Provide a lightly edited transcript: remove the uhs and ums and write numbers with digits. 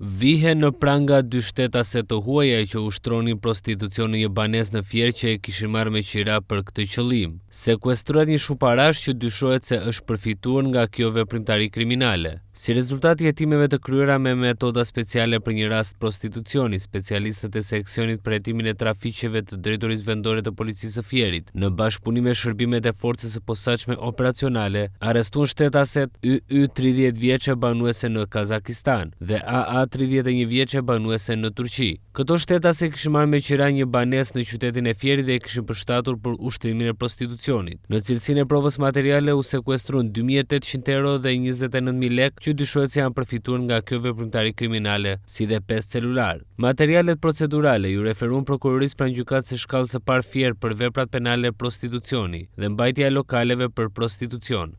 Vihen në pranga dy shtetase të huaja që ushtronin prostitucion në një banesë në Fier që e kishin marrë me qira për këtë qëllim. Sekuestrohet një shumë parash që dyshohet se është përfituar nga kjo veprimtari kriminale. Si rezultat i hetimeve të kryera me metoda speciale për një rast prostitucioni, specialistët e seksionit për hetimin e trafiqeve të Drejtorisë Vendore të Policisë së Fierit, në bashkëpunim me shërbimet e Forcës së Posaçme Operacionale, arrestuan shtetaset YY 30 vjeçe banuese në Kazakistan dhe AA 31 vjeçe banuese në Turqi. Këto shtetase kishin marrë me qira një banesë në qytetin e Fierit dhe e kishin përshtatur për ushtrimin e prostitucionit. Në cilësinë e provës materiale u sekuestruan 2800 euro dhe 29000 lekë që dyshohet se janë përfituar nga kjo veprimtari kriminale, si dhe 5 celularë. Materialet procedurale iu referuan prokurorisë pranë gjykatës së shkallës së parë Fier për veprat penale prostitucioni dhe mbajtja e lokaleve për prostitucion.